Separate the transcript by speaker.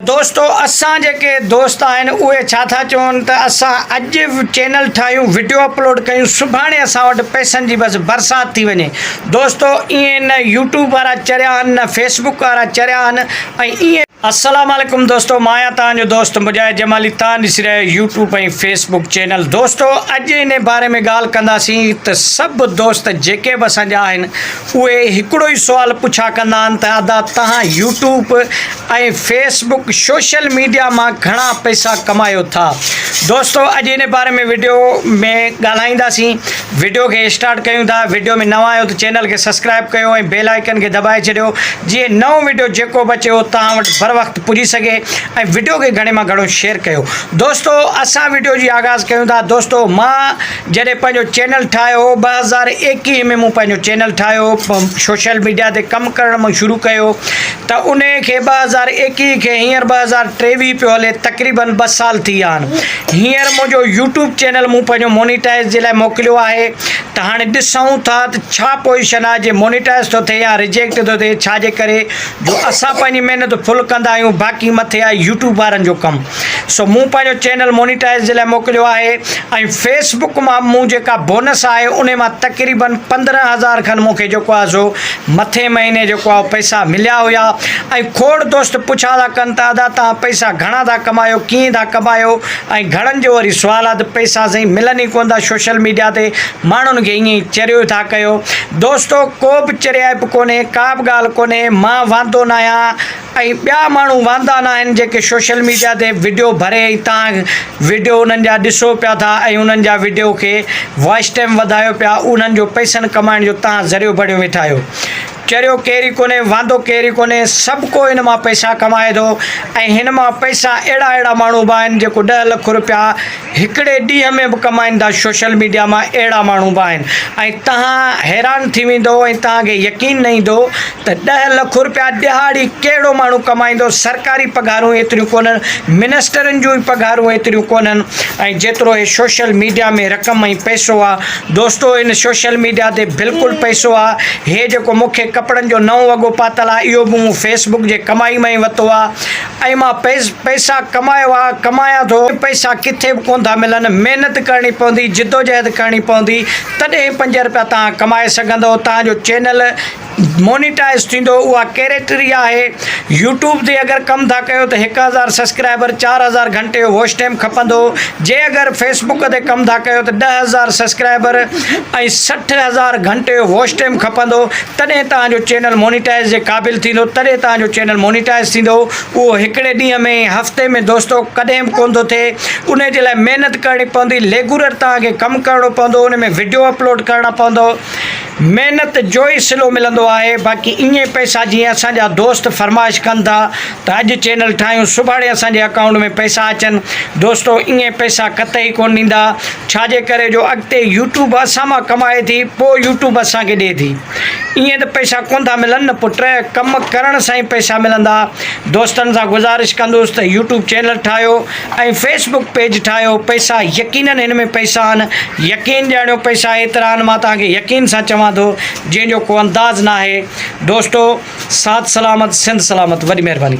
Speaker 1: دوستو اسان جيڪي دوست آهن اهي ڇا ٿا چون ته اسان اڄ چينل ٺاهيون وڊيو اپلوڊ ڪيون سڀاڻي اسان وٽ پئسن جي بس برسات ٿي وڃي دوستو ائين نه يوٽيوب وارا چريا آهن نه فيسبوڪ وارا چريا آهن ۽ ائين السلام عليڪم دوستو مان آهيان توهان جو دوست مجاهد جمالي توهان ڏسي رهيا آهيو يوٽيوب ۽ فيسبوڪ چينل دوستو اڄ ان باري ۾ ڳالهه ڪنداسين ته سڀ دوست جيڪي به اسان جا آهن اهي هڪڙو ئي سوال پڇا ڪندا آهن ته ادا توهان يوٽيوب ۽ فيسبوڪ سوشل ميڊيا مان گهڻا پئسا ڪمايو ٿا دوستو اڄ ان باري ۾ وڊيو ۾ ڳالهائينداسين وڊيو کي اسٽارٽ ڪيون ٿا وڊيو ۾ نوان آهيو ته چينل کي سبسڪرائب ڪيو ۽ بيل آئيڪن کي دٻائي ڇڏيو جيئن نئون وڊيو جيڪو به اچي اهو توهان وٽ بر وقت پڄي سگهي ۽ وڊيو کي گهڻي مان گهڻو شيئر ڪيو دوستو اسان وڊيو جي آغاز ڪيون ٿا دوستو مان جڏهن پنهنجو چينل ٺاهيو هو 2021 ۾ مون پنهنجو چينل ٺاهيو سوشل ميڊيا تي ڪم ڪرڻ مون شروع ڪيو ته ان کي 2021 کي هينئر 2023 پيو هلي تقريبن ٻه سال ٿي ويا آهن هينئر منهنجو يوٽيوب چينل مون پنهنجو مونيٽائز جي لاء موڪليو آهي ته هاڻي ڏسون ٿا ته ڇا پوزيشن آهي جي مونيٽائز ٿو ٿئي يا ريجيڪٽ ٿو ٿئي ڇا جي ڪري جو اسان پنهنجي محنت فل ڪندا آهيون باقي مٿي آهي يوٽيوب وارن جو ڪم سو مون پنهنجو چينل مونيٽائز جي لاء موڪليو آهي ۽ فيس بڪ مان مون جيڪا بونس آهي انهي مان تقريبن 15 هزار کن مون کي جيڪو آهي سو مٿي مهيني جيڪو آهي پئسا مليا هيا ۽ کوڙ دوست پڇا ٿا ڪن ته ادا توهان پئسا گهڻا ٿا ڪمايو ڪيئن ٿا ڪمايو ۽ گهڻن جو وري سوال آهي ته پئسا سائين ملن ئي ڪونه ٿا سوشل ميڊيا تي ماڻهن کي ائين ئي چريو ٿا ڪيو دوستو ڪو به چريائپ ڪونهي ڪا به ڳالهه ڪونهي مان واندو ناهيان ۽ ٻيا ماڻهو واندا ناهن جيڪي سوشل ميڊيا تي وڊيو ڀري ۽ تان وڊيو انهن جا ڏسو پيا ٿا ۽ انهن جا وڊيو کي واچ ٽائيم وڌايو پيا انهن جو پئسن ڪمائڻ جو تان ذريعو بڻيو ويٺا آهيو چريو ڪير ئي ڪونهي واندو ڪير ئي ڪونهي سڀ ڪو هن مان پئسا ڪمائي ٿو ۽ هن مان پئسا اهڙا اهڙا ماڻهو به آهن جيڪو ڏهه لک روپيا هڪڙي ڏينهن ۾ به ڪمائين ٿا سوشل ميڊيا مان اهڙا ماڻهو به آهن ۽ توهان حيران ٿي ويندو ۽ توهان کي يقين نه ايندو ته ڏهه لک روپيا ڏهاڙي ڪهڙو ماڻهو ڪمائيندو سرڪاري پگهارون ايتريون ڪونهن منسٽرن جون ئي پگهارون ايتريون ڪونهن ۽ جيترو هي سوشل ميڊيا ۾ رقم ۽ پئسو آ دوستو هن سوشل ميڊيا تي بلڪل پئسو آ هي جيڪو مون کي ڪپڙن جو نئون وڳو پاتل آ اهو به مون فيس بڪ جي ڪمائي مان ئي ورتو آ ۽ مان پئسا ڪمايو آ، ڪمايان ٿو. پئسا ڪٿي به ڪونه ٿا ملن، محنت ڪرڻي پوندي، جدوجهد ڪرڻي پوندي، تڏهن پنج رپيا توهان ڪمائي سگهندؤ، توهان جو چينل مونيٽائز ٿيندو، اها ڪيريٽري آهي، يوٽيوب تي اگر ڪم ٿا ڪيو ته 1000 سسڪرائبر 4000 گهنٽي جو واچ ٽائيم کپندو، جي اگر فيس بڪ تي ڪم ٿا ڪيو ته 10,000 سسڪرائبر ۽ 60,000 گهنٽي جو واچ ٽائيم کپندو، تڏهن توهان جو چينل مونيٽائز جي قابل ٿيندو تڏهن توهان جو چينل مونيٽائز ٿيندو اهو هڪڙي ڏينهن ۾ هفتي ۾ دوستو ڪڏهن به ڪونه ٿو ٿئي انهي جي لاء محنت ڪرڻي پوندي ريگولر توهان کي ڪم ڪرڻو پوندو ان ۾ وڊيو اپلوڊ ڪرڻا پوندو محنت جو ئي صلو ملندو آهي باقي ائين پئسا جيئن اسان جا دوست فرمائش ڪن ٿا ته اڄ چينل ٺاهيون سڀاڻي اسان جي اڪائونٽ ۾ پئسا اچن دوستو ائين پئسا قطعي ڪونه ڏيندا ڇا جي ڪري جو اڳتي يوٽيوب اسان مان ڪمائي ٿي پوء يوٽيوب اسان کي ڏي ٿي ائين ته پئسا ڪونه ٿا ملن نه پٽ ڪم ڪرڻ سان ئي پئسا ملندا دوستن سان گذارش ڪندس ته يوٽيوب چينل ٺاهيو ۽ فيس بڪ پيج ٺاهيو پئسا يقينن هن ۾ پئسا آهن يقين ڄاڻيو پئسا ايترا آهن مان توهان کي يقين سان چوان ٿو جنهن جو ڪو انداز ناهي دوستو ساٿ سلامت سنڌ سلامت وڏي مهرباني.